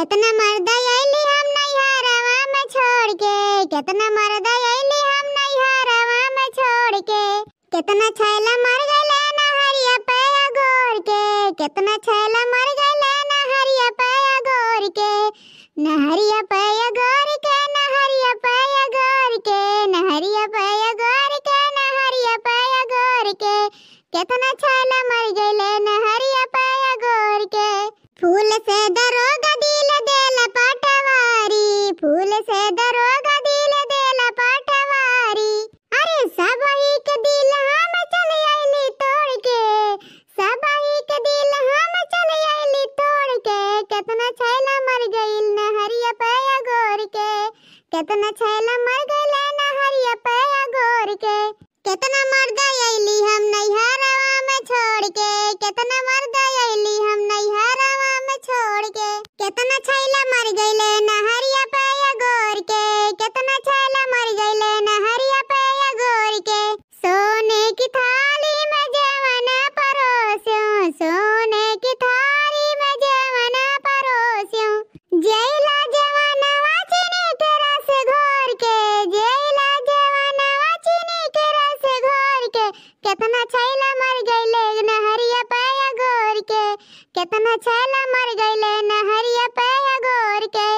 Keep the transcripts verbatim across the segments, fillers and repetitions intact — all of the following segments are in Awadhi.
केतना मर्द अइली हम नैहरवा में छोड़ के, केतना मर्द अइली हम नैहरवा में छोड़ के। केतना छैला मर गइले नहरिया पे अगोर के, केतना छैला मर गइले नहरिया पे अगोर के, नहरिया पे अगोर के, नहरिया पे अगोर के, नहरिया पे अगोर के, नहरिया पे अगोर के। केतना छैला मर गइले नहरिया पे अगोर के। फूल से दरोगा दिल देला पटवारी, फूल से दरोगा दिल देला पटवारी। अरे सबही के दिल हम चल अइली तोड़ के, सबही के दिल हम चल अइली तोड़ के। केतना छैला मर गइल नहरिया पे अगोर के, केतना छैला मर गइले नहरिया पे अगोर के। केतना मर्द अइली हम नैहरवा में छोड़ के, केतना मर्द अइली हम नैहरवा में छोड़ के। केतना छैला मर गइले नहरिया पे अगोर के, केतना छैला मर गइले नहरिया पे अगोर के। सोने की थाली में जेवन परोस्यों, सोने की थाली में जेवन परोस्यों। जेइला जेवनवा चीनी के रस घोर के, जेइला जेवनवा चीनी के रस घोर के। केतना छैला मर गइले नहरिया पे अगोर के, केतना छैला मर गइले नहरिया पे अगोर के।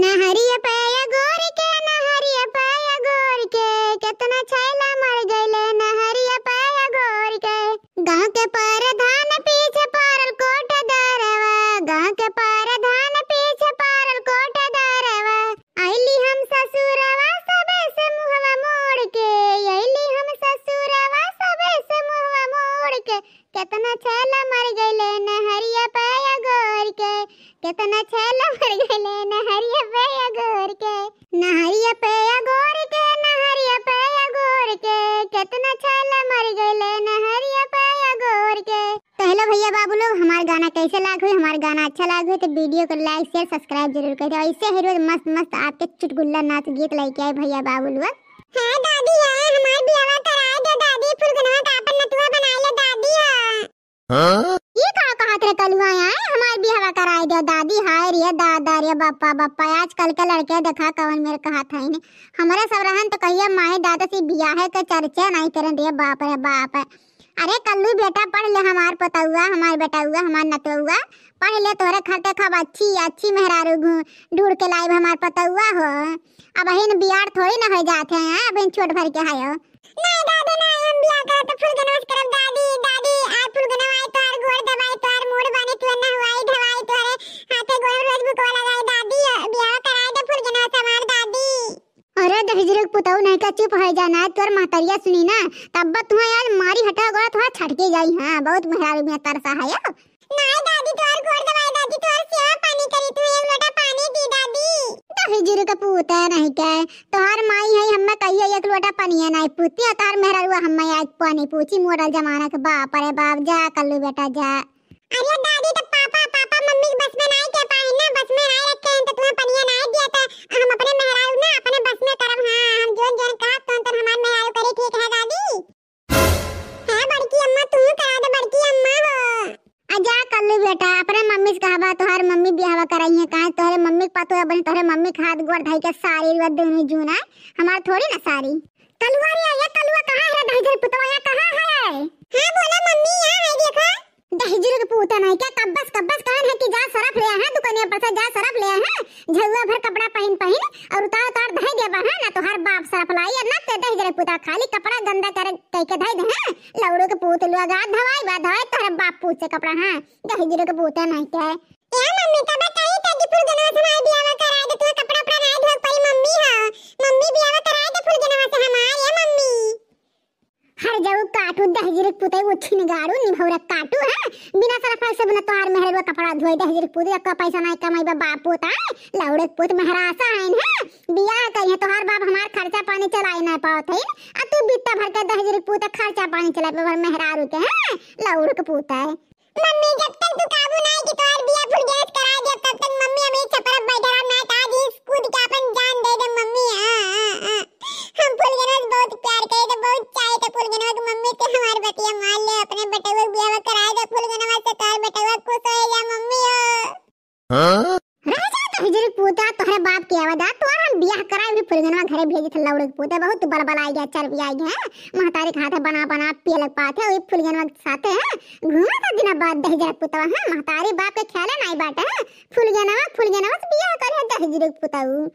नहरिया पे अगोर के, नहरिया पे अगोर के, केतना छैला मर गइले नहरिया पे अगोर के। गाँव के परधान पीछे परल कोटदारवा, गाँव के परधान पीछे परल कोटदारवा। अइली हम ससुरवा सबे से मुहवा मोड़ के, अइली हम ससुरवा सबे से मुहवा मोड़ के। केतना छैला मर गइले नहरिया पे अगोर के, केतना छैला मर गइले नहरिया पे अगोर के। नहरिया पे अगोर के, नहरिया पे अगोर के, केतना छैला मर गइले नहरिया पे अगोर के। तो hello भैया बाबू लोग, हमार गाना कैसे लाग हुई? हमार गाना अच्छा लाग हुई तो video को like, share, subscribe जरूर कर दे। और ऐसे ही रोज मस्त मस्त आपके चुटकुल्ला नाच गीत लेके आए भैया बाबू लोग। हाँ दादी, हाँ, हमार बियाहवा कराए दे दादी, फुलगनवा का आपन नतुआ बनाए ले दादी, हाँ। हाँ? ये का कहत रे कलुआ, आए हमार बियाहवा कराए दे दादी? हाय रे दादा रे बापा, बापा, आजकल के लड़के देखा कवन मेर कहत है ने। हमरे सब रहन तो कहिया माई दादा से बियाहे के चर्चा नहीं करन रे बाप रे बाप। अरे कल्लू बेटा पढ़ ले हमार पतौआ, हमार बेटौआ, हमार नतौआ, पढ़ ले, तोहरे खातिर खूब अच्छी, अच्छी मेहरारू घू-, ढूंढ के लाइब हमार पतौआ हो। अबहिन बियाह थोड़ी ना हो जात है, हाँ? अबहिन छोट भर के है हो। नहीं दादी, नहीं, हम बियाह करब तो फुलगनवा से करब दादी, दादी, आज फुलगनवा आई तोहार गोड़ दबाई, तोहार मूड़ बानी, तोहार नहवाई धवाई, तोहरे हाथे गोड़ में रोज बुकवा लगाई दादी, बियाह कराए दे फुलगनवा से हमार दादी। अरे दहिजरी के पुतऊ नहीं का चुप हो जाना, तोर महतरिया सुनी ना, तब तुहा आज मारी हटा गोड़ा तोहरा छटके जाई। हाँ, बहुत मेहरारू में तरसा है अब। नाय दादी, तोहर गोड़ दबाई दादी, तोहर सेवा पानी करी, तू एक लोटा पानी दी दादी। दहिजरी के पूत नहीं के, तोहर माई है, हमें कहिए एक लोटा पानी है नहीं पूछती, और तोहर मेहरारू हमें आज पानी पूछी, मॉडल जमाना के। बाप रे बाप, जा कल्लू बेटा जा। अरे दादी, तो पापा, पापा मम्मी के बस में नाई के पाए ना, बस में नाई रखे हैं, तो तुम्हें पनिया नाई दिया था। हम अपने मेहरारू ना अपने बस में करब, हाँ, हम जोन जोन कहब तोन तोन हमार मेहरारू करी, ठीक है दादी? हाँ बड़की अम्मा, तू करा दे बड़की अम्मा हो। आ जा कल्लू बेटा, अपने मम्मी से कहबा, तोहर मम्मी बियाहवा कराई है, काहे तोहरे मम्मी के पतोह बनी, तोहरे मम्मी के हाथ गोड़ धई के सारी रुआ दोनों जून आए, हमार थोड़ी ना सारी। कलुआ रे, ये कलुआ कहाँ है रे दहिजरी पुतवा, यहाँ कहाँ है? हाँ बोला मम्मी, यहाँ है देखा। दहिजरी के पूत नहीं क्या, कब्बस कब्बस कहन है कि जा सरफ ले आ, हाँ, दुकानिया पर से जा सरफ ले आ, हाँ, झउआ भर कपड़ा पहिन पहिन और उतार उतार धई देबा, हाँ, ना तोहार बाप सरफ लाई और ना ते दहिजरी पुता खाली कपड़ा गंदा करे कह के धई दे, हाँ, लौड़ो के पूत लोग आ धवाई बा धवाई तोहरे बाप पूत से कपड़ा, हाँ, दहिजरी के पूत नहीं क्या। ए मम्मी, तो बताई त कि फुलगनवा से हमार बियाहवा कराए दे, तू कपड़ा उपड़ा नाय धोए पड़ी मम्मी हो। मम्मी बियाहवा कराए दे फुलगनवा से हमार, ए मम्मी। हर जाऊ काटू दहिजरी के पुतई, वो छिनगाड़ू निभौरा काटू है। बिना सरफ से बिना तोहार मेहरवा कपड़ा धोए दहिजरी के पुतई, का पैसा नाय कमाई बा बाप पुत आए। लौड़े के पुत मेहरासा है ना। बियाह करी है तोहार बाप हमार खर्चा पानी चलाई ना पावत है। आ तू बित्ता भर के दहिजरी के पुत खर्चा पानी चलाई पे भर मेहरारू के है। लौड़ के पुत है। मम्मी, जब तक तू काबू ना आई कि तोहार बियाह फुलगनवा से कराए दे, तब तक मम्मी हम ई छपरा बैठल रहब, ना त आज ही कूद के अपन जान दे दे मम्मी। आ, आ, आ। हम फुलगनवा से बहुत प्यार करे थे, बहुत चाहे थे फुलगनवा के मम्मी, ते हमार बतिया मान ले, अपने बेटवा के बियाह कराए दे फुलगनवा से, तोहार बेटवा खुश हो जा मम्मी हो। हाँ? रह जा तो दहिजरी के पूता तोहरे बाप के आवत, तोहर हम बियाह कराए भी फुलगनवा घरे भेजित है लौड़े के पूता, बहुत बलबलाइ गया, चर्बियाइ गया है। महतारी के हाथे बना बना पिए लग पात है, वही फुलगनवा के साथे है। घूमत है दिना बाद दहिजरी के पूतवा, हाँ, महतारी बाप के ख्याले नाई बाटे है। फुलगनवा, फुलगनवा से बियाह करे है दहिजरी के पूता उ।